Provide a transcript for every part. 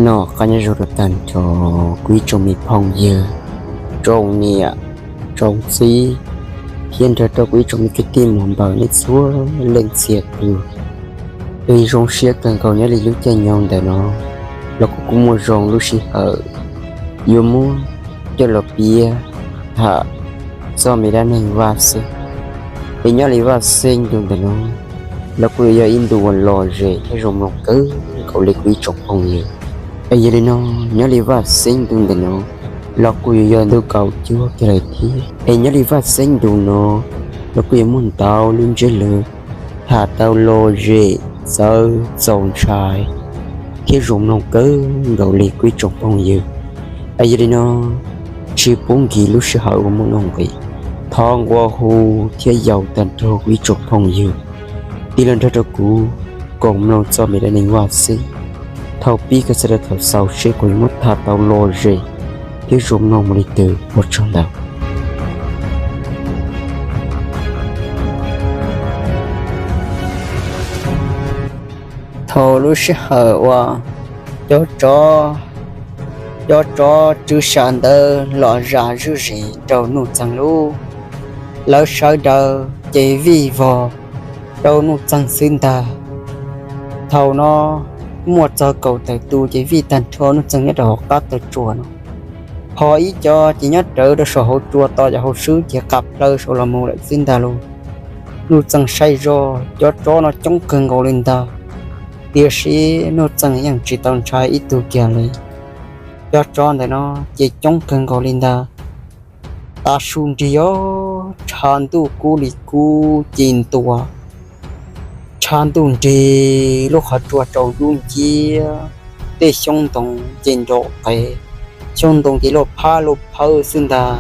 Nyob zoo rau tag nrho kuv ib tsoom me phooj ywg, tsoom niam tsoom txiv, thiab nrog rau kuv ib tsoom me kwv tij muam npawg nej txhua leej txhia tus. Twb zoo siab kawg nkaus nyob li lub caij nyoog ntawm no los kuv kuj muaj zoo lub sij hawm yuav muab coj los piav tham txog me dab neeg Vaj Xeeb. Es nyob li Vaj Xeeb ntu ntawm no los kuj yuav yog ib ntu uas lom zem thiab zoo mloog kawg nkaus li kuv ib tsoom phooj ywg. Es yog li no, nyob li Vaj Xeeb ntu ntawm no los kuj yuav yog ntu kaum cuaj kiag lawm thiab. Es nyob li Vaj Xeeb ntu no los kuj yuav muaj ntau lub ntsiab lus tham tau lom zem, txawv, txaus ntshai thiab zoo mloog kawg nkaus li kuv ib tsoom phooj ywg. Es yog li no, tsis pub nkim lub sij hawm uas muaj nuj nqis, thov nqua hu thiab yaum tag nrho kuv ib tsoom phooj ywg tig los nrog rau kuv koom mloog txog me dab neeg Vaj Xeeb thaum pib kiag txog rau thaum xaus seb kuv yuav muab tham tau lom zem thiab zoo mloog mus li twg ua tsaug ntau. Thaum lub sij hawm uas cov tsov, cov tsov tswv sam ntawd los zam zuj zus rau Nuj Txeeg lub, lawv sawv daws ces vij vog rau Nuj Txeeg xwb ntag. Thaum no muaj txog kaum tawm tus ces vij tag nrho Nuj Txeeg nyob rau hauv qab taw tsua no, ho ib co ces nyob rawv rau saum hauv tsua tos cov hauv swb ces qas plaws saud los mus lawm xwb ntag lauj. Nuj Txeeg saib zoj cov tsov no coob kawg nkaus li ntag, tiam sis Nuj Txeeg yeej tsis tau ntshai ib tug kiag li. Cov tsov ntawm no ces coob kawg nkaus li ntag, tav su nrig os, tshav ntuj kub li kub ci ntua, tshav ntuj nrig lub qhov tsua rau dub nciab, tej xyoob ntoo ces nrom qees, xyoob ntoo ces luaj phab luaj phawj xwb ntag.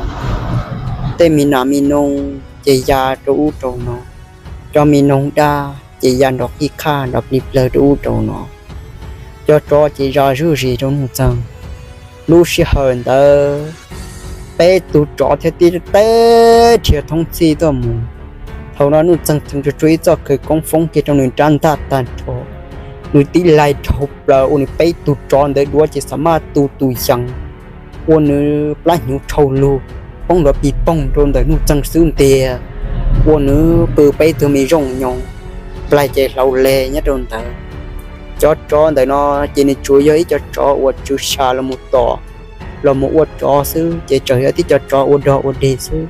Tej me nas me noog ces ya rau ub rau no, cov me noog daj ces ya nrov qij qhaj nrov plig plawg rau ub rau no. Cov tsov ces zam zuj zus rau Nuj Txeeg. Lub sij hawm ntawd peb tug tsov thiab tib teb dhia thoob txhij tuaj mus. Thaum no Nuj Txeeg theem tsuag tsuag ib txoj khawv koob foob kiag rau nws rab ntaj tag nrho, nws tib laig dhau plaws ua nws peb tug tsov ntawd duav ces xa maj tu tus yees, ua nws plab hnyuv dhau lug poob nrov pig poog rau ntawm Nuj Txeeg xub ntiag, ua nws pw peb tug me zooj nyoos plaig ces hlaus leg nyob rau ntawd. Cov tsov ntawm no ces nws tsuas yog ib co tsov uas tswv sam los mus tom, los mus ua tsov xwb ces tseem yog tib co tsov ua dog ua dig xwb,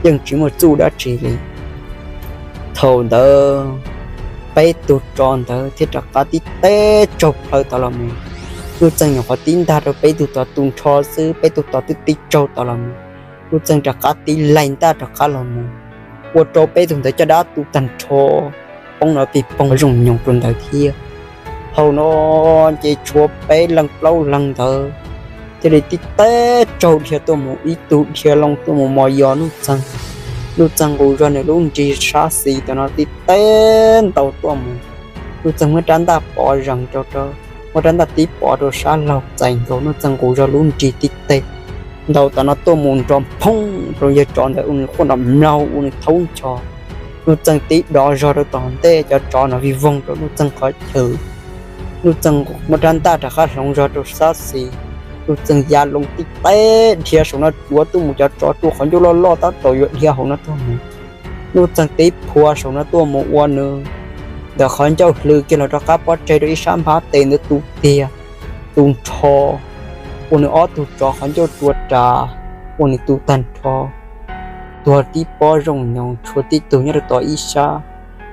yeej tsis muaj txuj dab tsi li. Thaum ntawd peb tug tsov ntawd thiaj rov qab tib teb tsaug plaws tom los mus. Nuj Txeeg nyuam qhuav tib ntag rau peb tug tod tu nrho xwb, peb tug tod twb tib tsaug tom los mus. Nuj Txeeg rov qab tib laig ntaj rov qab los mus, ua rau peb tug ntawd caj dab tu tag nrho poob nrov pig poog zooj nyoos rau ntawd thiab. Thaum no ces tshuav peb leeg plaub leeg ntawd thiaj li tib teb tsaug dhia tuaj mus, ib tug dhia loo tuaj mus mos yos Nuj Txeeg. Nuj Txeeg nqus zog nws lub nrig sab xis tom no tib teb ntaus tuaj mus. Nuj Txeeg muab rab ntaj pov zees rau, muab rab ntaj tib pov rau sab laug txais nkaus, Nuj Txeeg nqus zog lub nrig tib teg ntaus tom no tuaj mus nrov phooj rau yawg tsov ntawd ua nws quaj nrov mlaug ua nws thaub ncho. Nuj Txeeg tib dov zog rau tom ntej cov tsov no vij voog rau Nuj Txeeg qhov chaw. Nuj Txeeg muab rab ntaj rov qab hloov zog rau sab xis. Nuj Txeeg ya loo tib teb dhia saum no duav tuaj mus cov tsov rau qhov ncauj loj loj tab tom yuav dhia hauv no tuaj mus. Nuj Txeeg tib phua saum no tuaj mus ua nws ntawm qhov ncauj hlw kiag los rov qab pob tseg rau ib sab npab tes ntawd tu tiag tu nrho, ua nws ob tug tsov qhov ncauj rua ras, ua nws tu tag nrho. Tuag tib pob zooj nyoos, tshuav tib tug nyob rau tom ib sab,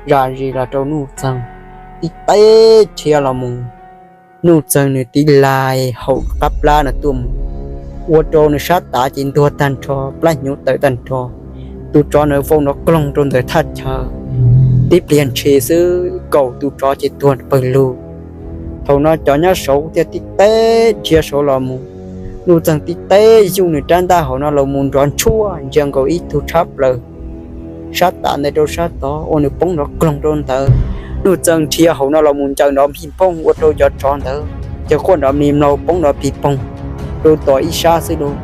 zam zis los rau Nuj Txeeg tib teb dhia los mus. Nuj Txeeg nws tib laig haum qab plab no tuaj mus, ua rau nws sab tav ces ntuag tag nrho, plab hnyuv tawm tag nrho. Tus tsov nws vau nrov kloog rau ntawm thaj chaw, tib pliag ntshis xwb kaum tus tsov ces tuag pawg lug. Thaum no cov nyob saud thiaj tib teb dhia saud los mus. Nuj Txeeg tib teb yuj nws rab ntaj hauv no los mus nrov ntshuaj ntsia nkaus ib tug tshab plaws sab tav ntawd rau sab tod, ua nws poob nrov kloog rau ntawd. Nuj Txeeg dhia hauv no los mus ncaws nrov npig poog ua rau cov tsov ntawd ces quaj nrov mlig mlaug poob nrov pig poog rau tom ib sab xwb lauj.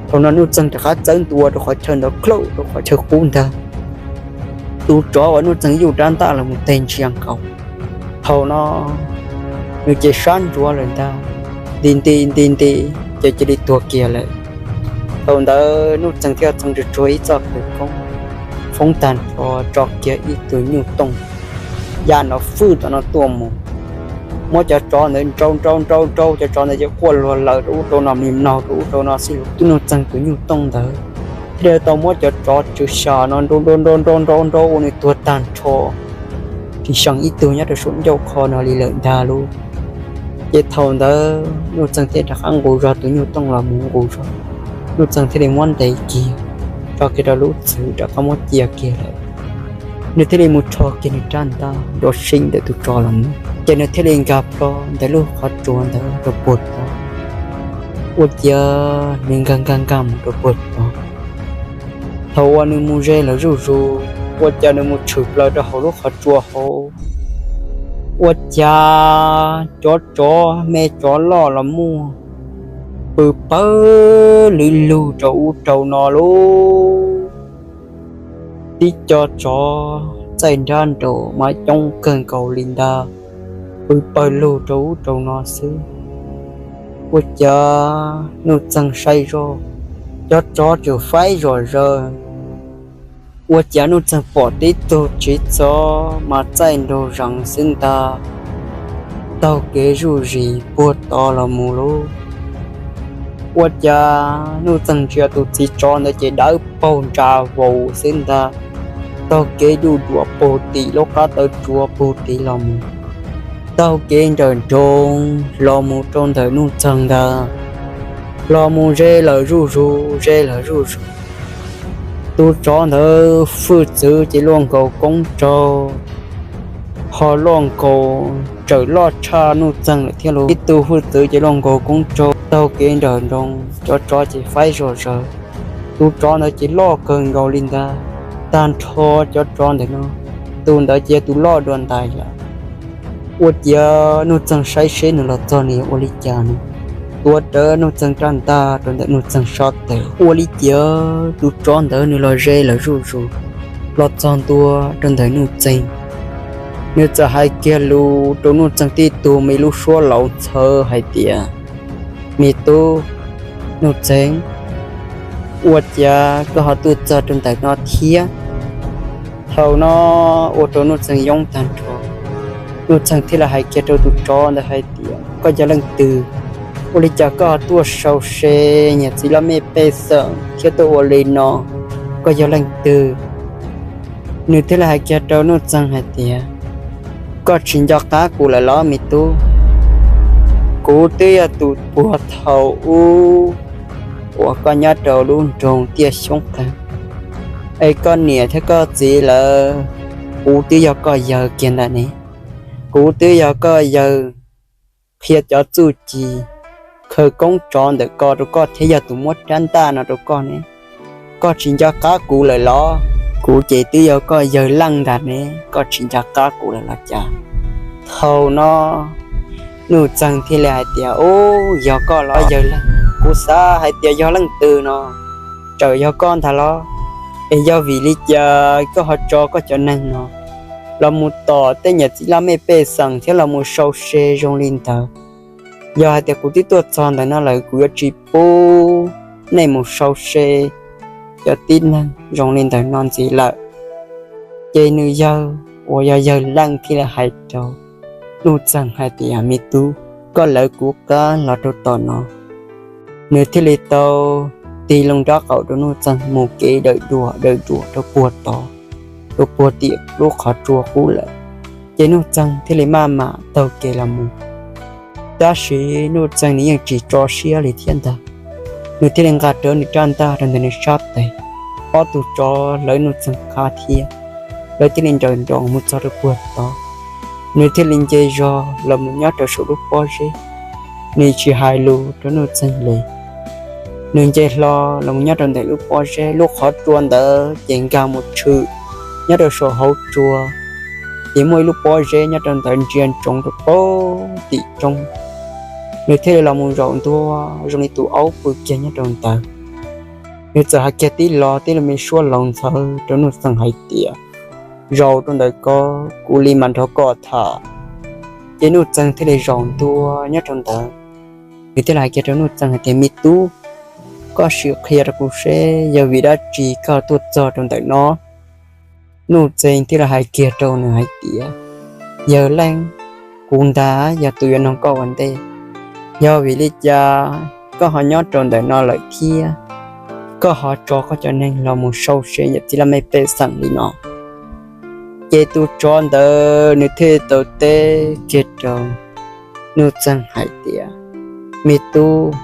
Thaum no Nuj Txeeg rov qab txawb ntua rau qhov chaw ntawd klaum rau qhov chaw qub ntag. Tus tsov uas Nuj Txeeg yuj rab ntaj los mus teg ntsia nkaus, thaum no nws ces sab ntsuav lawm ntag. nti nti nti nti, ces cia li tuag kiag lawm. Thaum ntawd Nuj Txeeg thiaj txeev tsuag tsuag ib txoj khawv koob, foob tag nrho tso kiag ib tug nyuj tooj ya nrov fwj tom no tuaj mus, muab cov tsov ntawd nrau nrau nrau nrau, cov tsov ntawd ces quaj luag lawm rau ub rau no, mlig mlaug rau ub rau no xwb. Tus Nuj Txeeg tus nyuj tooj ntawd thiaj li tau muab cov tsov tswv xya no nrau nrau nrau nrau nrau nrau ua nws tuag tag nrho, tsis seem ib tug nyob rau saum ncauj qho no li lawm ntag lauj. Ces thaum ntawd Nuj Txeeg thiaj rov qab nqus zog tus nyuj tooj los mus nqus zog, Nuj Txeeg thiaj li muab ntes kiag, tso kiag rau lub txwv rov qab muab cia kiag lawm. Nws thiaj li mus rho kiag nws rab ntaj nrov sib ntawm tus tsov los mus, ces nws thiaj li nkag plho ntawm lub qhov tsua ntawd rau puag tod. Ua ciav nws nkag nkag nkag mus rau puag tod. Thaum uas nws mus ze lawm zuj zus, ua cas nws mus tshwm plaws rau hauv lub qhov tsua hauv, ua cas cov tsov me tsov loj los muaj pw pawg lug lug rau ub rau no lauj. Tib co tsov txaij nrab nraud mas coob kawg nkaus li ntag, pw pawg lug rau ub rau no xwb. Ua cas Nuj Txeeg saib zoj, cov tsov tseem faib zom zaws. Ua cas Nuj Txeeg pom tib tug txiv tsov mas txaij nraug zees xwb ntag, taug kev zuj zus puag tod los mus lauj. Ua cas Nuj Txeeg ntsia tus txiv tsov ntawd ces dawb paug nra vaus xwb ntag, taug kev duj duam puag tim lub qab taw tsua puag tid los mus, taug kev nrawm nroos los mus rau ntawm Nuj Txeeg ntag, los mus ze lawm zuj zus ze lawm zuj zus. Tus tsov ntawd hwj txwv ces luaj nkaus koob tsaug, ho luaj nkaus, tseem loj tshaj Nuj Txeeg lawm thiab lauj. Ib tug hwj txwv ces luaj nkaus koob tsaug taug kev nrawm nroos, cov tsov ces faib zom zaws. Tus tsov ntawd ces loj kawg nkaus li ntag, tag nrho cov tsov ntawm no tus ntawd ces yog tus loj dua ntais lawm. Ua ciav Nuj Txeeg saib seb nws los txog nws yuav ua li cas no, tuav rawv Nuj Txeeg rab ntaj rau ntawm Nuj Txeeg sab tes. Ua li ciav tus tsov ntawd nws los ze lawm zuj zus, los txog ntua rau ntawm Nuj Txeeg. Nws txawm hais kiag lus rau Nuj Txeeg tib tug me lub suab laus ntxhawv hais tias, Me tub Nuj Txeeg, ua cas koj ho tuaj txog rau ntawm no thiab? Thaum no ua rau Nuj Txeeg yoob tag nrho. Nuj Txeeg thiaj li hais kiag rau tus tsov ntawd hais tias, Koj yog leej twg? Ua li cas koj ho tuaj sau se niam txiv laj mej pej xeem thiab tuaj ua li no? Koj yog leej twg? Nws thiaj li hais kiag rau Nuj Txeeg hais tias, Koj tsis nco qab kuv lawm los me tub? Kuv twb yog tus puag thaum ub uas koj nyob rau lub nroog Tiaj Xyoob Qeeg, es koj niam thiab koj txiv lawv, kuv twb yog koj yawg kiag ntag ne. Kuv twb yog koj yawg qhia cov txuj ci khaws koob tsov ntawm ko rau koj thiab yog tus muab rab ntaj no rau koj ne. Koj tsis nco qab kuv lawm los? Kuv ces twb yog koj yawg leej ntag ne, koj tsis nco qab kuv lawm los cas? Thaum no Nuj Txeeg thiaj li hais tias, Ub, yog koj los yawg leej? Kuv xav hais tias yog leej twg no, tseem yog koj ntag los? Es yog vim li cas koj ho tso koj cov neeg no los mus tom tej niam txiv laj mej pej xeem thiab los mus sau se zoo li ntawd? Yog hais tias kuv twb tuaj txog ntawm no lawm, kuv yuav tsis pub nej mus sau se cov tib neeg zoo li ntawm no ntxiv lawm. Ces nws yawg uas yog yawg leej thiaj li hais rau Nuj Txeeg hais tias, Me tub, koj lawv kuv qab los rau tom no. Nws thiaj li tau tig loo nraub qaum rau Nuj Txeeg mus kev dawm duam dawm duam rau puag tod, rau puag tim lub qhov tsua qub lawm. Ces Nuj Txeeg thiaj li maj mam taug kev los mus. Tab sis Nuj Txeeg nws yeej tsis tso siab li thiab ntag. Nws thiaj li nqa rawv nws rab ntaj rau ntawm nws sab tes. Ob tug tsov hlawv Nuj Txeeg qab thiab, lawv thiaj li nrawm nroos mus txog rau puag tod. Nws thiaj li nce zog los mus nyob rau saum lub pob zeb. Nws tsis hais lus rau Nuj Txeeg li. Nws nce hlo los mus nyob rau ntawm lub pob zeb, lub qhov tsua ntawd ces nkag mus tshwm nyob rau saum hauv tsua, ces muaj ib lub pob zeb nyob rau ntawd ntsia ntsoov rau puag tim roob. Nws thiaj li los mus zaum ntua zoo li tus aub pw kiag nyob rau ntawd. Nws txawm hais kiag tib lo tib lo me suab laus ntxhawv rau Nuj Txeeg hais tias, Zaum rau ntawm ko, kuv li mam nrog koj tham. Ces Nuj Txeeg thiaj li zaum ntua nyob rau ntawd. Nws thiaj li hais kiag rau Nuj Txeeg hais tias, Me tub, koj sim qhia rau kuv seb yog vim dab tsi koj tuaj txog rau ntawm no. Nuj Txeeg thiaj li hais kiag rau nws hais tias, Yawg Leej, kuv ntag yog tus yuav noog koj ua ntej. Yog vim li cas koj ho nyob rau ntawm no lawm thiab koj ho tso koj cov neeg los mus sau se niam txiv laj mej pej xeem li no? Ces tus tsov ntawd nws thiaj tau teb kiag rau Nuj Txeeg hais tias, Me tub,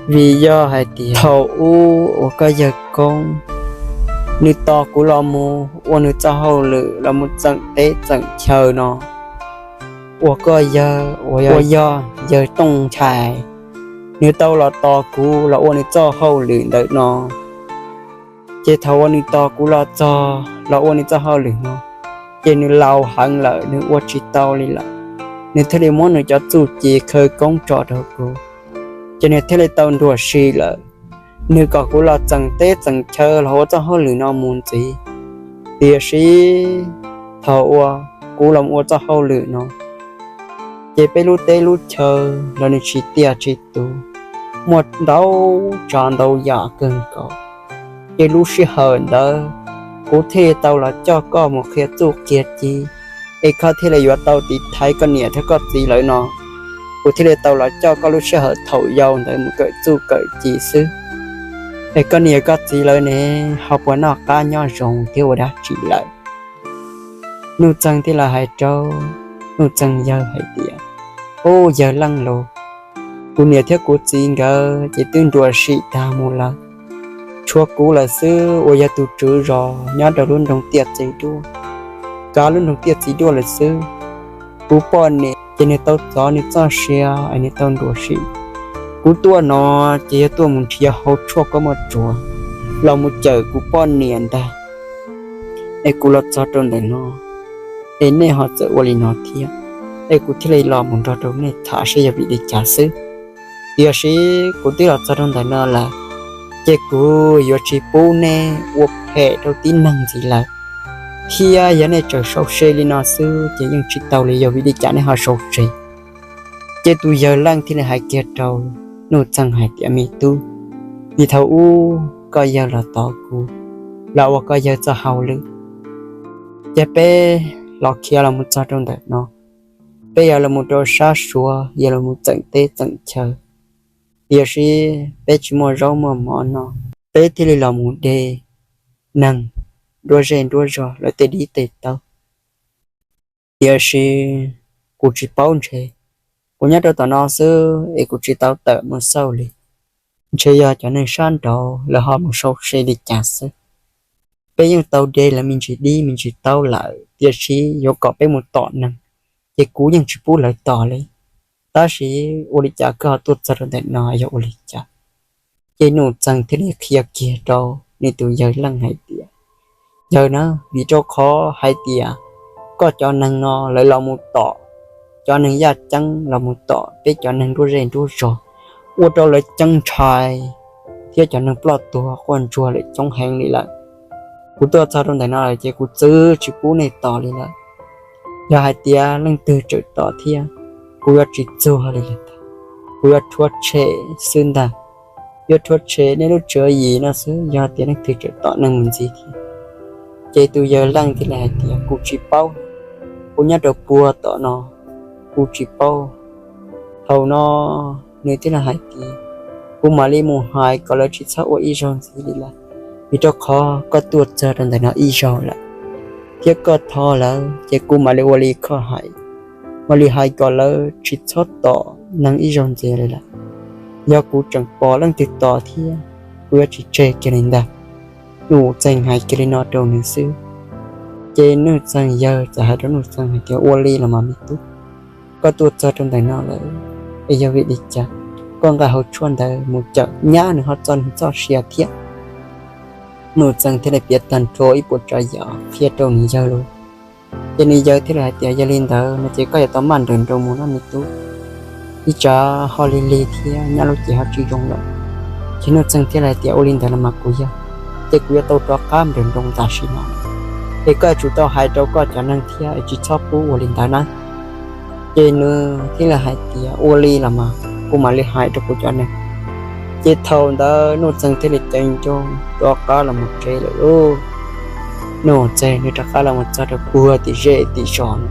vim yog hais tias thaum ub uas koj yawg koob nws tos kuv los mus ua nws txoj hauj lwm los mus txeem teb txeem chaw no, uas koj yawg uas yog yawg Tooj Nchai, nws tau los tos kuv los ua nws txoj hauj lwm ntawm no. Ces thaum uas nws tos kuv los txog los ua nws txoj hauj lwm no, ces nws laus heev lawm, nws ua tsis tau li lawm. Nws thiaj li muab nws cov txuj ci khawv koob tso rau kuv, ces nws thiaj li tau nruam sim lawm. Nws kom kuv los txeem teb txeem chaw los ua txoj hauj lwm no mus ntxiv, tiam sis thaum uas kuv los ua txoj hauj lwm no, ces peb lub teb lub chaw los nws tsis tiaj tsis tus, muaj ntau tsav ntau yam kawg nkaus. Ces lub sij hawm ntawd kuv thiaj li tau los coj koj mus qhia txuj qhia ci, es koj thiaj li yuav tau tiv thaiv koj niam thiab koj txiv lawv no. Kuv thiaj li tau los coj koj lub sij hawm thaum yau ntawd mus kawm txuj kawm ci xwb. Es koj niam koj txiv lawv ne, ho puas noj qab nyob zoo thiab ua dab tsi lawm? Nuj Txeeg thiaj li hais rau Nuj Txeeg yawg hais tias, Ub, yawg Leej los, kuv niam thiab kuv txiv nkawd ces twb nruam sim tag mus lawm. Tshuav kuv lawm xwb uas yog tus tswv zos nyob rau lub nroog Tiaj Txiv Duaj. Kav lub nroog Tiaj Txiv Duaj lawm xwb, kuv poj niam ces nws tau txov nws txoj sia es nws tau nruam sim. Kuv tuaj no ces yog tuaj mus nrhiav hauv tshuaj kua muaj tsuav los mus cawm kuv poj niam ntag. Es kuv los txog rau ntawm no, es nej ho txawm ua li no thiab, es kuv thiaj li los mus nrog rau nej tham seb yog vim li cas xwb. Tiam sis kuv twb los txog rau ntawm no lawm, ces kuv yuav tsis pub nej ua phem rau tib neeg ntxiv lawm. Thiab yog nej tseem sau se li no xwb ces yeej tsis tau li, yog vim li cas nej ho sau se? Ces tus yawg Leej thiaj li hais kiag rau Nuj Txeeg hais tias, Me tub, vim thaum ub koj yawg los tos kuv los ua koj yawg txoj hauj lwm, ces peb los khiav los mus txog rau ntawm no, peb yog los mus rau sab Suav, yog los mus txeem teb txeem chaw, tiam sis peb tsis muaj zaub muaj mov no, peb thiaj li los mus de neeg nruab zej nruab zog lawv tej dib tej taub. Tiam sis kuv tsis paub ntshe, kuv nyob rau tom no xwb es kuv tsis tau tawm mus xauj li. Ntshe yog cov neeg sab nraud lawv ho mus sau se li cas xwb. Peb yeej tau de lawv me ntsis dib me ntsis taub lawm, tiam sis yuav kom peb mus tom neeg, ces kuv yeej tsis pub lawv tos li. Tab sis ua li cas koj ho tuaj txog rau ntawm no yog ua li cas? Ces Nuj Txeeg thiaj li qhia kiag rau nws tus yawg Leej hais tias, Yawg na, vim rau qhov hais tias koj cov neeg no lawv los mus tom cov neeg yaj ceeb, los mus tom peb cov neeg nruab zej nruab zog, ua rau lawv ceeb ntshai thiab cov neeg ploj tuag quaj ntsuag lawm coob heev li lawm. Kuv tuaj txog rau ntawm no lawm ces kuv txwv tsis pub nej tos li lawm. Yog hais tias leej twg tseem tos thiab, kuv yuav tsis txuag li lawm ntag. Kuv yuav rhuav tshem xwb ntag. Yuav rhuav tshem nej lub tswv yim no xwb yog tias leej twg tseem tom neeg mus ntxiv thiab. Ces tus yawg Leej thiaj li hais tias, Kuv tsis paub, kuv nyob rau puag tom no, kuv tsis paub. Thaum no nws thiaj li hais tias, Kuv mam li mus hais kom lawv tsis txhob ua ib zaug ntxiv li lawm, vim rau qhov koj tuaj txog rau ntawm no ib zaug lawm, thiab koj thov lawv ces kuv mam li ua li koj hais, mam li hais kom lawv tsis txhob tom neeg ib zaug ntxiv li lawm. Yog kuv tseem pom leej twg tos thiab, kuv yuav tsis tseg kiag li ntag. Nuj Txeeg hais kiag li no rau nws xwb, ces Nuj Txeeg yawg txawm hais rau Nuj Txeeg hais tias, Ua li los mas me tub, koj tuaj txog rau ntawm no lawm, es yog vim li cas koj nqa hauv tshuaj ntawd mus cawm nyab nws ho txo nws txoj sia thiab? Nuj Txeeg thiaj li piav tag nrho ib puas tsav yam qhia rau nws yawg lawm. Ces nws yawg thiaj li hais tias, Yog li ntawd no ces koj yuav tau maj nrawm nroos mus no me tub, ib tsam ho lig lig thiab nyab lub cev ho tsis zoo lawm. Ces Nuj Txeeg thiaj li hais tias, Ua li ntawd los mas kuv yawg, ces kuv yuav tau rov qab nrawm nroos tam sim no, es koj yuav tsum tau hais rau koj cov neeg thiab es tsis txhob pub ua li ntawd na. Ces nws thiaj li hais tias, Ua li los mas, kuv mam li hais rau kuv cov neeg. Ces thaum ntawd Nuj Txeeg thiaj li ceev nrooj rov qab los mus tsev lawm lauj. Nuj Txeeg nws rov qab los mus txog rau puag tim zej tim zos no,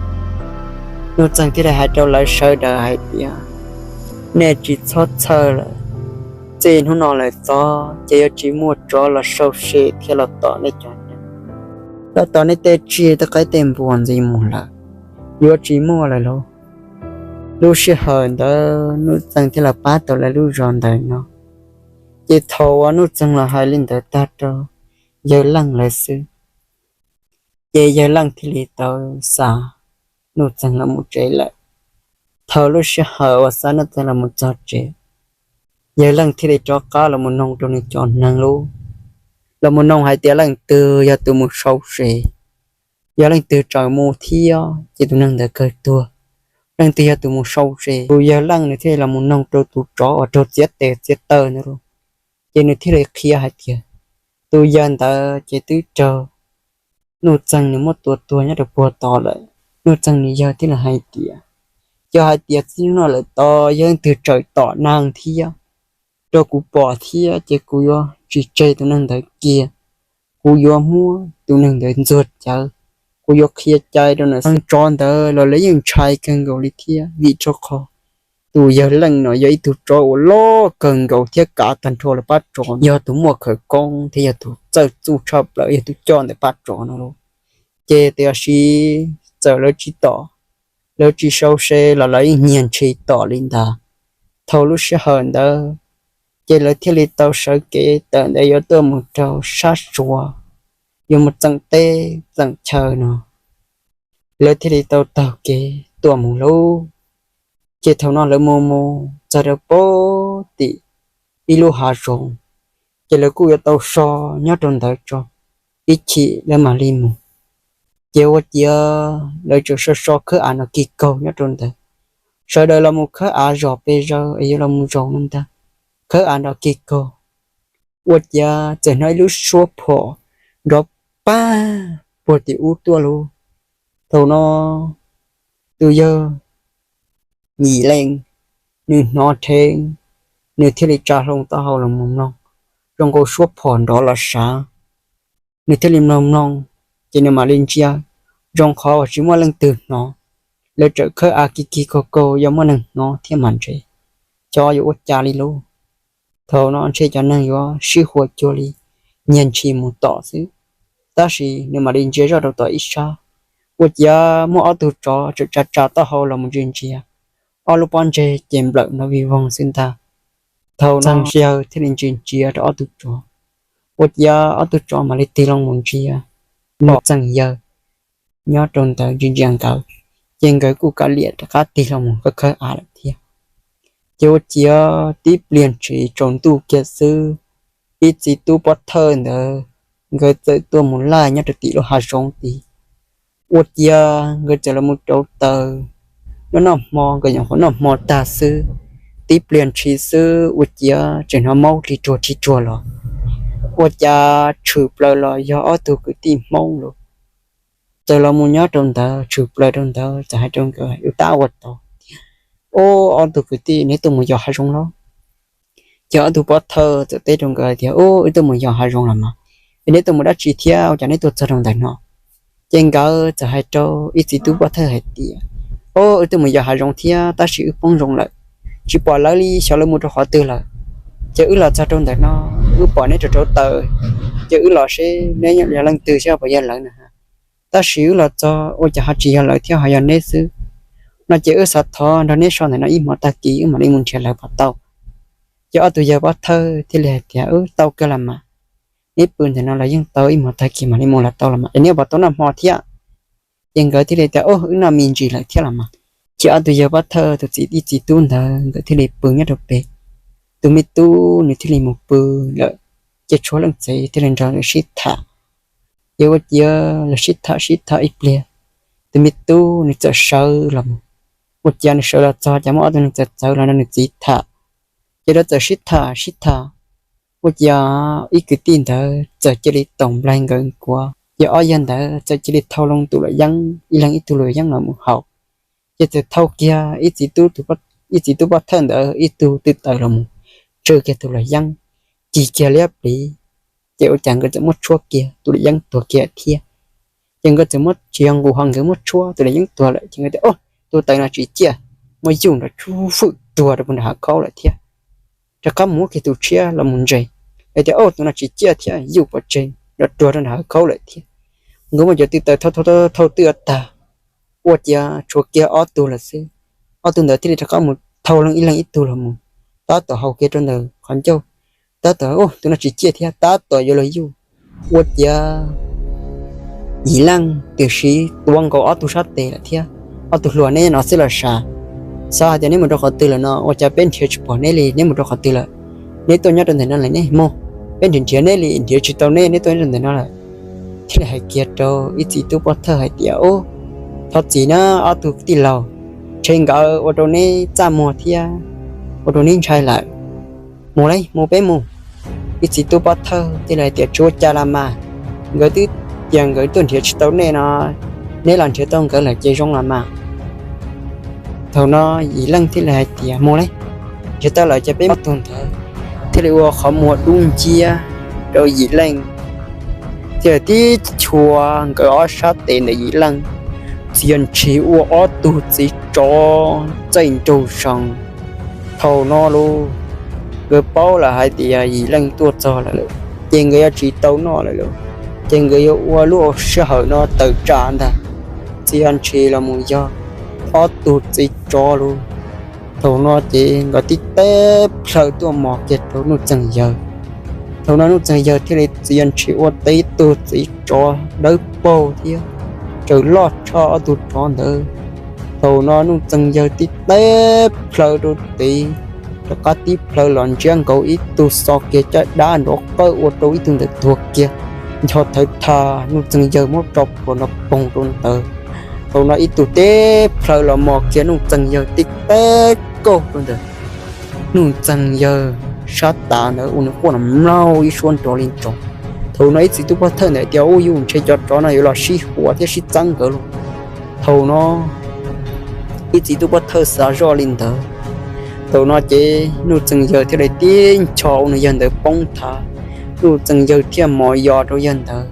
Nuj Txeeg thiaj li hais rau lawv sawv daws hais tias, nej tsis txhob txhawj lawm, txij hnub no lawm txog ces yuav tsis muaj tsov los sau se thiab los tom nej cov neeg, los tom nej tej tsiaj tej qaib tej npua ntxiv mus lawm, yuav tsis muaj lawm lauj. Lub sij hawm ntawd Nuj Txeeg thiaj los pab tau lawv lub zos ntawm no. Ces thaum uas Nuj Txeeg los hais li ntawd tag rau yawg Leej lawv xwb, ces yawg Leej thiaj li tau xa Nuj Txeeg los mus tsev lawm. Thaum lub sij hawm uas xa Nuj Txeeg los mus txog tsev, yawg Leej thiaj li rov qab los mus noog rau nws cov neeg lauj, los mus noog hais tias leej twg yog tus mus sau se, yog leej twg tsaws mus thiab ces tus neeg ntawd kawg tuag, leej twg yog tus mus sau se. Tus yawg Leej nws thiaj li los mus noog rau tus tsov uas raug txiav tes txiav taw ntawd lauj, ces nws thiaj li qhia hais tias tus yawg ntawd ces twb raug Nuj Txeeg nws muab tua tuag nyob rau puag tod lawm. Nuj Txeeg nws yawg thiaj li hais tias, yog hais tias txij hnub no lawm tod yog leej twg tsaws tom neeg thiab rau kuv pom thiab ces kuv yuav tsis tseg tus neeg ntawd kiag, kuv yuav muab tus neeg ntawd ntxuag cawv, kuv yuav qhia cai rau nws. Neeg tsov ntawd los lawv yeej ntshai kawg nkaus li thiab, vim rau qhov tus yawg Leej no yog ib tug tsov uas loj kawg nkaus thiab kav tag nrho lawv pab tsov, yog tus muaj khawv koob thiab yog tus txawj txuj tshaj plaws, yog tus coj ntawm pab tsov no lauj. Ces tiam sis txawm lawv tsis tom, lawv tsis sau se los lawv yeej nyiag ntshis tom li ntag. Thaum lub sij hawm ntawd ces lawv thiaj li tau sawv kev tawm ntawd yuav tuaj mus rau sab Suav, yuav mus txeem teb txeem chaw no. Lawv thiaj li tau taug kev tuaj mus lauj. Ces thaum no lawv mus mus txog rau puag tim ib lub hav zoov, ces lawv kuj yuav tau so nyob rau ntawd tso, ib chim lawv mam li mus. Ces ua ciav lawv tseem so so khawb av nrov kig kaug nyob rau ntawd. Sawv daws los mus khawb av zom pes zaws es yuav los mus zaum no ntag, khawb av nrov kig kaug. Ua ciav txawm hnov ib lub suab phom nrov pag puag tim ub tuaj lauj. Thaum no tus yawg Yim Leej nws hnov dheev, nws thiaj li tsa hlo taub hau los mus mloog, zoo nkaus suab phom nrov los sav. Nws thiaj li mloog mloog, ces nws mam li ntsia, zoo qhov uas tsis muaj leej twg hnov. Lawv tseem khawb av kig kig kaug kaug, yog muaj neeg hnov thiab mas ntshe xyov yuav ua cas li lauj. Thaum no ntshe cov neeg yuav sib hua cuag li nyiag ntshis mus tom xwb. Tab sis nws mam li ntsia zoj rau tom ib sab, ua ciav muaj ob tug tsov tseem tsa tsa taub hau los mus ntsia ntsia, ob lub pob ntseg ces nplawm nrov vig voog xwb ntag. Thaum no Txeeg yawg thiaj li ntsia ntsia rau ob tug tsov, ua ciav ob tug tsov mam li tig loo mus ntsia Nuj Txeeg yawg nyob rau ntawd ntsia ntsia nkawd, ces nkawd kuj kav liam rov qab tig loo mus khawb khawb av lawm thiab. Ces ua ciav tib pliag ntshis tsaus ntuj kiag xwb, ib txiv tub pov thawj ntawd nkawd txawm tuaj mus laij nyob rau tim lub hav zoov tid. Ua ciav nkawd txawm los mus rauv taws, noj noj hmo, nkawd nyuam qhuav noj hmo tag xwb, tib pliag ntshis xwb ua ciav tseem hnov maub rig ruag rig ruag los. Ua cas tshwm plaws los yog ob tug kwv tij Hmoob lauj. Txawm los mus nyob rau ntawd, tshwm plaws rau ntawd txawm hais rau nkawd, tab ua tau tias, Ob, ob tug kwv tij, neb tuaj mus yos hav zoov los? Ces ob tug pov thawj txawm teb rau nkawd tias, Ub, wb tuaj mus yos hav zoov los mas. Es neb tuaj mus dab tsi thiab ua cas neb tuaj txog rau ntawm no? Ces nkawd txawm hais rau ib txiv tub pov thawj hais tias, Ob, wb tuaj mus yos hav zoov thiab tab sis wb poob zoov lawm, tsis pom lawv li, xyov lawv mus rau qhov twg lawm. Ces wb los txog rau ntawm no, wb pom neb rauv rauv taws, ces wb los seb neb yog leej twg, seb puas yog lawv na. Tab sis wb los txog ua cas ho tsis yog lawv thiab ho yog neb xwb. No ces wb xav thov nrog neb so ntawm no ib hmo tag kis wb mam li mus nrhiav lawv puas tau? Ces ob tug yawg pov thawj thiaj li hais tias, Wb tau kawg los mas, neb pw ntawm no los yeej tau, ib hmo tag kis mam li mus los tau los mas, es neb puas tau noj hmo thiab? Ces nkawd thiaj li tias, Ub, wb noj me ntsis lawm thiab los mas. Ces ob tug yawg pov thawj tus txiv ib txiv tub ntawd nkawd thiaj li pw nyob rau pem, tus me tub nws thiaj li mus pw lawm. Ces tshuav leej txiv thiaj li nrog lawv sib tham. Ces ua ciav lawv sib tham sib tham ib pliag, tus me tub nws txawm sawv los mus. Ua ciav nws sawv los txog ces muaj ob tug neeg txawv txawv los nrog nws txiv tham. Ces lawv txawm sib tham sib tham, ua ciav ib kwv tij ntawd txawm cia li taus nplaig nkawd nkuav, ces ob yawg ntawd txawm cia li thau loo tus luam yeeb, ib leeg ib tug luam yeeb los mus haus. Ces txawm thau kiag ib txiv tub tus ib txiv tub pov thawj ntawd ib tug tw taws los mus tswj kiag tus luam yeeb, ci kiag liab pliv, ces ua cas nkawd txawm muab tshuab kiag tus luam yeeb tuag kiag thiab. Ces nkawd txawm muab tsis yog nqus ho nkawd muab tshuab tus luam yeeb tuag lawm ces nkawd tias, Au, tus taws no tsis ciaj, muab yuj nrov tshuj fwj tuag rau puag nram hav khaub lawm thiab. Rov qab mus muab kiag tus tshiab los mus ntses, hais tias, Au, tus no tsis ciaj thiab, yuj pov tseg nrov tuag rau nram hav khaub lawm thiab. Nkawd muab cov tw taws thauj thauj twj tag, ua ciav tshuav kiag ob tug lawm xwb. Ob tug ntawd thiaj li rov qab mus thauj leej ib leeg ib tug los mus, tab tom haus kiag rau ntawm qhov ncauj, tab tom, Au, tus no tsis ciaj thiab, tab tom yuav luag yuj. Ua ciav Yim Leej twb sim tua nkaus ob tug sab tes lawm thiab. Ob tug hluas, neb no xwb los sav, xav hais tias neb mus rau qhov twg lawm no, ua cas peb nrhiav tsis pom neb li, neb mus rau qhov twg lawm? Neb tuaj nyob rau ntawm no lawm neb mus, peb nrhiav nrhiav neb li nrhiav tsis tau neb, neb tuaj nyob rau ntawm no lawm. Thiaj li hais kiag rau ib txiv tub pov thawj hais tias, Ub, thov txim na ob tug tij laug, ntshe nkawd ua rau neb txaj muag thiab ua rau neb ntshai lawm. Mus lauj, mus peb mus. Ib txiv tub pov thawj thiaj li hais tias, Tsis ua cas los mas, nkawd twb tias nkawd tuaj nrhiav tsis tau nej no, neb los nrhiav tau nkawd lawm ces zoo los mas. Thaum no Yim Leej thiaj li hais tias, Mus lauj, nrhiav tau lawm ces peb mus. Ob tug ntawd thiaj li ua qhov muag dub nciab rau Yim Leej, thiaj tib chua nkawd ob sab tes ntawm Yim Leej, txiav ntshis ua ob tug txiv tsov txaij nraug zoov. Thaum no lauj, nkawd paub lawm hais tias Yim Leej tuaj txog lawm, ces nkawd yuav tsis tau noj lawm lauj, ces nkawd yuav ua lub sij hawm no tawm tsam ntag, txiav ntshis los mus yog ob tug txiv tsov lauj. Thaum no ces nkawd tib teb plhaw tuaj mos kiag rau Nuj Txeeg Yawg. Thaum no Nuj Txeeg Yawg thiaj li txiav ntshis ua tib tug txiv tsov dawb paug thiab tsaws loj tshaj ob tug tsov ntawd. Thaum no Nuj Txeeg Yawg tib teb plhaw rau tid, rov qab tib plhaw los ntsiab nkaus ib tug xo kiag caj dab nrov qawj ua rau ib tug ntawd tuag kiag. Ncho thawv tha, Nuj Txeeg Yawg muab tso plhuav nrov poog rau ntawd. Thaum no ib tug tib plhaw los mos kiag Nuj Txeeg Yawg tib teb kauj rau ntawd. Nuj Txeeg Yawg sab tav ntawd ua nws quaj nrov mlaug ib suab nrov li nrov. Thaum no ib txiv tub pov thawj ntawd tias, Ub, yus ntshe cov tsov no yuav los sib hua thiab sib txeeb nkawd lauj. Thaum no ib txiv tub pov thawj xav zoj li ntawd. Thaum no ces Nuj Txeeg Yawg thiaj li tib ncho ua nws yawg ntawd poob thav. Nuj Txeeg Yawg thiaj mos yos rau yawg ntawd,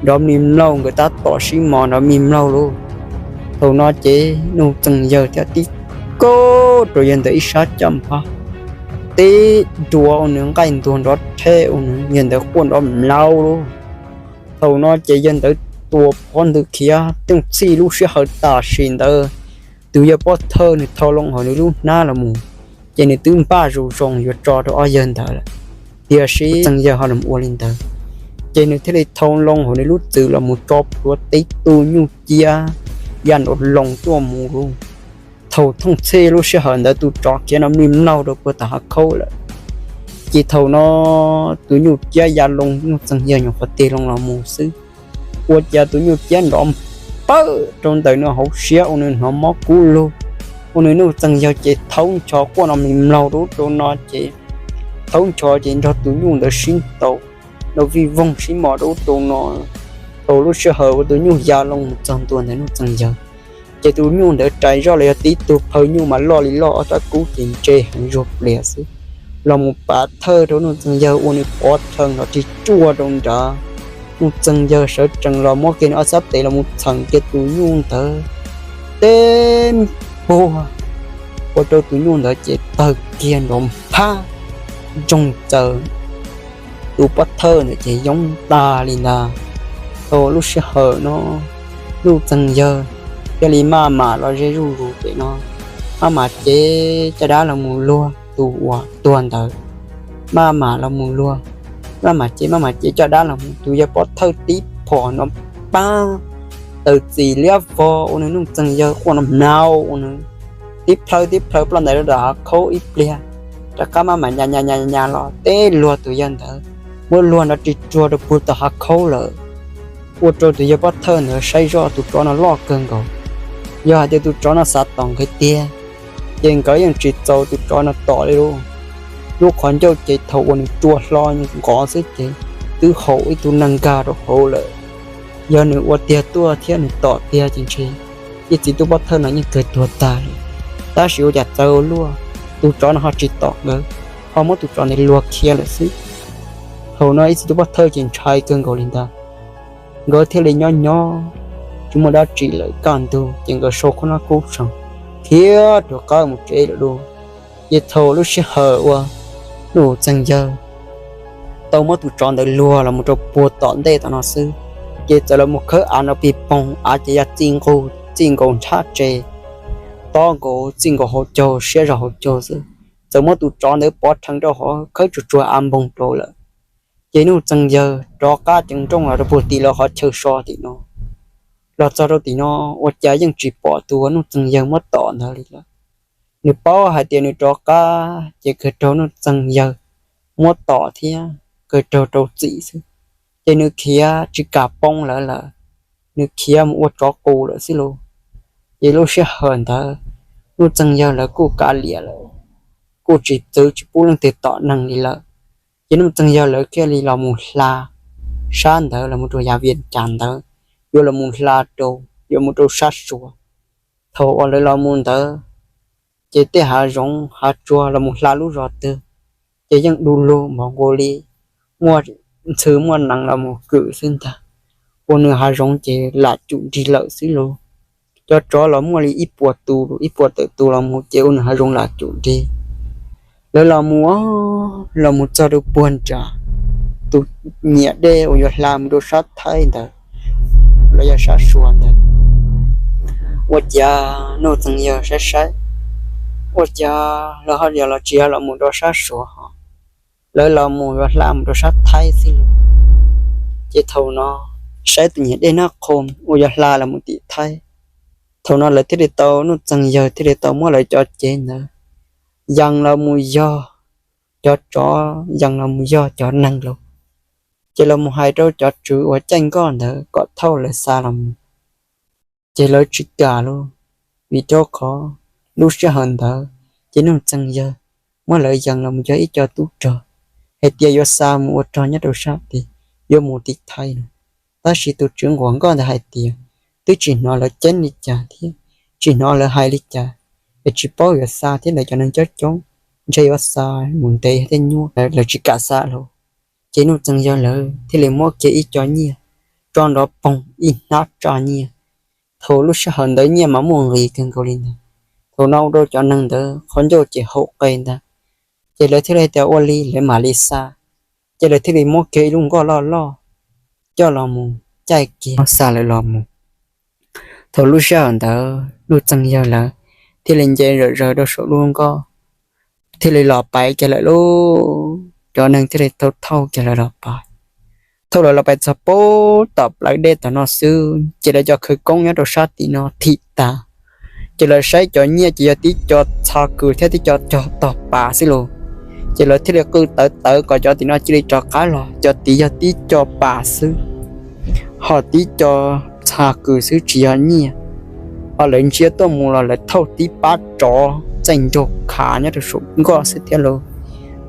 nrov mlig mlaug, nkawd tab tom sib mos nrov mlig mlaug lauj. Thaum no ces Nuj Txeeg Yawg thiaj tib kauj rau yawg ntawd ib sab caj npab, tib dua ua nws nqaij ntuag nrov rhe ua nws yawg ntawd quaj nrov mlaug lauj. Thaum no ces yawg ntawd tua phov ntws khiav tooj txhij lub sij hawm tam sim ntawd, tus yawg pov thawj nws thau loo hauv nws lub hnab los mus, ces nws twb npaj zoo zoo yuav tso rau ob yawg ntawd lawm. Tiam sis Txeeg Yawg ho los ua li ntawd, ces nws thiaj li thau loo hauv nws lub txwm los mus tso plhuav tib tug nyuj ciab ya nrov loos tuaj mus lauj. Thaum thooj txhij lub sij hawm ntawd tus tsov khiav nrov mlig mlaug rau puag tom hav khaub lawm. Ces thaum no tus nyuj ciab ya loo Nuj Txeeg Yawg nyuam qhuav tig loo los mus xwb, ua cas tus nyuj ciab nrov pawg rau ntawm nws hauv siab ua nws hnov mob kub lug, ua nws Nuj Txeeg Yawg ces thaub ncho quaj nrov mlig mlaug rau ub rau no ces thaub ncho ces nrog tus nyuj ntawd sib ntaus nrov vij voog sib mos rau ub rau no. Thaum lub sij hawm uas tus nyuj ya loo mus txog ntua ntawm Nuj Txeeg Yawg, ces tus nyuj ntawd rais zoj los yog tib tug phaw nyuj mas loj li loj ob rab kub ces ntse heev zuag plias xwb, los mus pav thawj rau Nuj Txeeg Yawg ua nws pov rhees nrov rig ruaj rau nrad. Nuj Txeeg Yawg sawv tsees los muab kiag nws ob sab tes los mus txheem kiag tus nyuj ntawd teb npuag, ua rau tus nyuj ntawd ces tawg kiag nrov nphab ntsoog txaws. Tus pov thawj ntawd ces yoob tag li ntag. Thaum lub sij hawm no Nuj Txeeg Yawg thiaj li maj mam los ze zuj zus pem no, maj mam cev caj dab los mus luag tus uas tuag ntawd, maj mam los mus luag, maj mam cev maj mam cev caj dab los mus, tus yawg pov thawj tib phom nrov pab taws txim liab vog ua nws Nuj Txeeg Yawg quaj nrov mlaug ua nws tib plhaw tib plhaw ploj ntais rau tom hav khaub ib pliag, rov qab maj mam nyas nyas nyas nyas los teb luag tus yawg ntawd, muab luag nrov rig ruaj rau puag tom hav khaub lawm. Ua rau tus yawg pov thawj ntawd saib zoj tus tsov no loj kawg nkaus, yog hais tias tus tsov no xav tom nkawd tiag, ces nkawd yeej tsis txaus tus tsov no tom li lauj. Lub qhov ncauj ces thaum uas nws rua hlo nqov xwb ces twb haum ib tug neeg nkag rau hauv lawm. Yog nws ua tiag tuaj thiab nws tom tiag ces ntshe ib txiv tub pov thawj no yeej kawg tuag tag li. Tab sis ua cas txawv ua luaj, tus tsov no ho tsis tom nkawd, ho muab tus tsov ntawd luag khiav lawm xwb. Thaum no ib txiv tub pov thawj ces ntshai kawg nkaus li ntawd, nkawd thiaj li nyob nyob tsis muaj dab tsi lawm kaj ntug ces nkawd sau khub noj khub sau khiav rov qab mus tsev lawm lauj. Ces thaum lub sij hawm uas Nuj Txeeg Yawg tau muab tus tsov ntawd luag los mus rau puag tom ntej tom no xwb, ces txawm los mus khawb av no pig poog, av ces yog txij nkaus nrhab tsev, tob nkaus txij nkaus hauv caug siab zog hauv caug xwb, txawm muab tus tsov ntawd pov rhees rau hauv khawb tsuag tsuag av npoog rau lawm. Ces Nuj Txeeg Yawg rov qab ceev nrooj los rau puag tim lawv qhov chaw so tim no. Los txog rau tim no ua cas yeej tsis pom tus uas Nuj Txeeg Yawg muab tom ntawd li lawm. Nws paub hais tias nws rov qab ces kawg raug Nuj Txeeg Yawg muab tom thiab kawg raug rau txim xwb, ces nws khiav tsis kam poob lawv lawm, nws khiav mus ua tsov qus lawm xwb lauj. Ces lub sij hawm ntawd Nuj Txeeg Yawg lawv kuj kav liam lawm, kuj tsis txwv tsis pub leej twg tom neeg li lawm. Ces Nuj Txeeg Yawg lawv thiaj li los mus hla sab ntawd los mus rau yav Vias Cas ntawd, yuav los mus hla rau, yuav mus rau sab Suav. Thaum uas lawv los mus ntawd, ces tej hav zoov hav tsuag los mus hla lub zos twg ces yeej du lug npaum nkaus li muaj ntxhw muaj nees los mus kwm xwb ntag. Ua nws hav zoov ces lam cum nrig lawm xwb lauj. Cov tsov los muaj li ib puas tus ib puas tawm tus los mus ces ua nws hav zoov lam cum nrig. Lawv los mus, los mus txog rau puag nram tus nyiam dej uas yuav hla mus rau sab Thaib ntawd, los yog sab Suav ntawd. Ua cas Nuj Txeeg Yawg saib saib, ua cas lawv ho yog los tsis yog los mus rau sab Suav ho, lawv los mus yuav hla mus rau sab Thaib xwb lauj. Ces thaum no saib tus nyiam dej Nab Qhoo uas yuav hla los mus tim Thaib. Thaum no lawv thiaj li tau, Nuj Txeeg Yawg thiaj li tau muab lawv cov cev ntawd yees los mus yog cov tsov, yees los mus yog cov neeg lauj. Ces los mus hais rau cov tswv uas caij nkoj ntawd kom thauj lawv xa los mus, ces lawv tsis kam lauj. Vim rau qhov lub sij hawm ntawd ces Nuj Txeeg Yawg muab lawv yees los mus yog ib co tub rog hais tias yuav xa mus ua rog nyob rau sab tid, yuav mus tim Thaib no. Tab sis tus tswv nquas nkoj ntawd hais tias twb tsis hnov lawv ceeb li cas thiab tsis hnov lawv hais li cas, es tsis paub yuav xa thiab ntawm cov neeg coob coob, ntshe yuav xa mus ntev thiab nyuaj, lawv tsis kam xa lauj. Ces Nuj Txeeg Yawg lawv thiaj li muab kiag ib co nyiaj tso nrov poog ib hnab tsa nyiaj. Thaum lub sij hawm ntawd nyiaj mas muaj nqis kawg nkaus li ntag. Thaum no ua rau cov neeg ntawd qhov ncauj ces haum qe ntag. Ces lawv thiaj li tias ua li lawv mam li xa. Ces lawv thiaj li muab kiag ib lub nkoj loj loj coj los mus caij kiag xa lawv los mus. Thaum lub sij hawm ntawd Nuj Txeeg Yawg lawv thiaj li nce zawm zaws rau saum lub nkoj, thiaj li los pais kiag lawm lauj. Cov neeg thiaj li thauj thauj kiag lawv los pais. Thaum lawv los pais txog pem tom plawv dej tom no xwb ces lawv cov khawv koob nyob rau sab tim no thim tas. Ces lawv saib cov nyiaj ces yog tib co txha kws thiab tib co cog tog pas xwb lauj. Ces lawv thiaj li qw tawv tawv kom cov tim no cia li rov qab los, cov tid yog tib co pas xwb, ho tib co txha kws xwb tsis yog nyiaj. Ho lawv ntsia tuaj mus los lawv thauj tib pab tsov txaij nraug khav nyob rau saum nkoj xwb thiab lauj.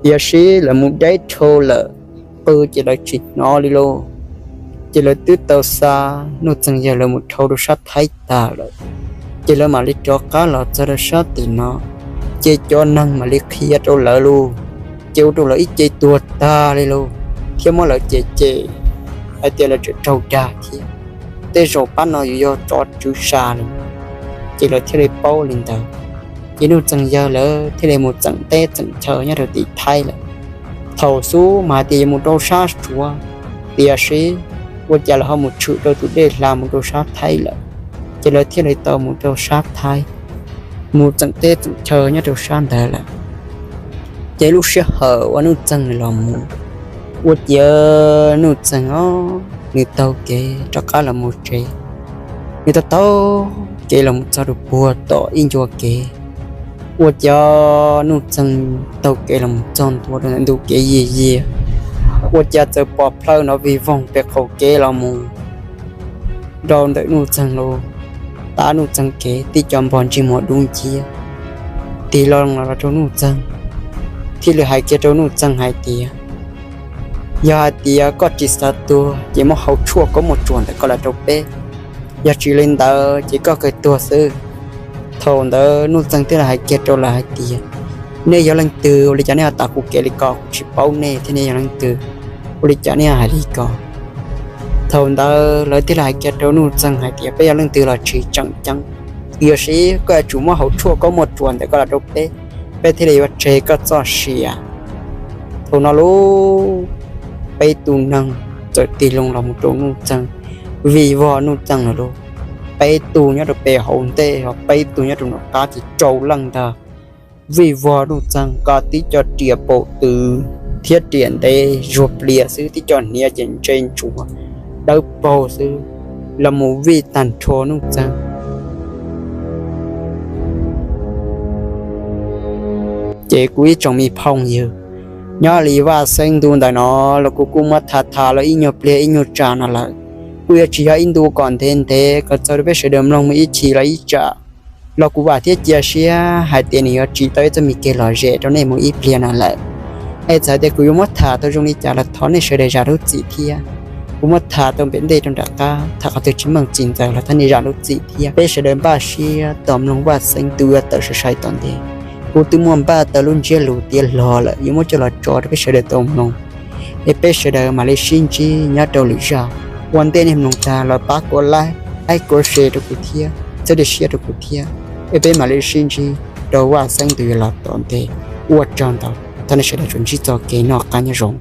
Tiam sis lawv mus deb dhau lawm, qw ces lawv tsis hnov li lauj. Ces lawv twb tau xa Nuj Txeeg Yawg lawv mus dhau rau sab Thaib tag lawm. Ces lawv mam li rov qab los txog rau sab tim no, ces cov neeg mam li qhia rau lawv lauj. Ces ua rau lawv ib ce tuag tag li lauj, thiab muab lawv cem cem hais tias lawv tseem raug dag thiab, tej zaum pab no yuav yog tsov tswv sa li. Ces lawv thiaj li paub li ntawd. Ces Nuj Txeeg Yawg lawv thiaj li mus txeem teb txeem chaw nyob rau tim Thaib lawm. Thaum xub mas hais tias yuav mus rau sab Suav, tiam sis ua cas lawv ho mus tshwm rau tus dej hla mus rau sab Thaib lawm. Ces lawv thiaj li tau mus rau sab Thaib, mus txeem teb txeem chaw nyob rau sab ntawd lawm. Ces lub sij hawm uas Nuj Txeeg los mus, ua ciav Nuj Txeeg os, nws taug kev rov qab los mus tsev. Nws taug taug kev los mus txog rau puag tom ib ncua kev, ua ciav Nuj Txeeg taug kev los mus txog ntua rau ntawm ntu kev yiag yiag, ua ciav txawm pom plhaw nrov vig voog pem qaum kev los mus rau ntawm Nuj Txeeg lauj. Tab Nuj Txeeg kev tib co npog ntsej muag dub nciab tig los los rau Nuj Txeeg, thiaj li hais kiag rau Nuj Txeeg hais tias, yog hais tias koj tsis xav tuag ces muab hau tshuaj koob muaj tsuas ntawm koj los rau peb, yog tsis li ntawd ces koj kawg tuag xwb. Thaum ntawd Nuj Txeeg thiaj li hais kiag rau lawv hais tias, nej yog leej twg? Ua li cas nej ho tas kuv kev li ko? Kuv tsis paub nej thiab, nej yog leej twg? Ua li cas nej hais li ko? Thaum ntawd lawv thiaj li hais kiag rau Nuj Txeeg hais tias, peb yog leej twg los tsis tseem ceeb, tiam sis koj yuav tsum muab hauv tshuaj koj muaj ruam ntawm koj los rau peb, peb thiaj li yuav tseg koj txoj sia. Thaum no lauj, peb tug neeg txawm tig loo los mus rau Nuj Txeeg, vij vog Nuj Txeeg lawm lauj. Peb tug nyob rau pem hauv ntej, peb tug nyob rau nram qab, ces rau leej ntag. Vij vog Nuj Txeeg ko tib co riam paum tw thiab riam ntev zuag plias xwb, tib co hniav ces ntse ntsuav dawb paug xwb, los mus vij tag nrho Nuj Txeeg. Ces kuv ib tsoom me phooj ywg, nyob li Vaj Xeeb ntu ntawm no los kuv kuj muab tham tham los ib nyuag pliag ib nyuag tsam no lawm. Kuj yuav tsis yog ib ntu kom ntev ntev kom txog rau peb sawv daws mloog mus ib chim los ib tsam, los kuv vam thiab cia siab hais tias nws yuav tsim tau ib txoj me kev lom zem rau nej mus ib pliag no lawm. Es txawm tias kuv yuav muab tham tau zoo li cas los thov nej sawv daws zam lub txim thiab. Kuv muab tham tau npem ntej rau nram qab, tham qhov twg tsis meej tsis ntxaws los thov nej zam lub txim thiab. Peb sawv daws npaj siab tos mloog Vaj Xeeb ntu uas tawm sai sai tom ntej. Kuv twb muaj npaj tau lub ntsiab lus tiav hlo lawm, yuav muab coj los tso rau peb sawv daws tau mloog. Es peb sawv daws mam li sib ntsib nyob rau lwm zaj. Ua ntej nej mloog tag los pab kuv like, kuv share rau kuv thiab, txhawb siab rau kuv thiab. Es peb mam li sib ntsib rau Vaj Xeeb ntu yuav los tom ntej. Ua tsaug ntau, thov nej sawv daws tsuas ntsib txoj kev noj qab nyob zoo.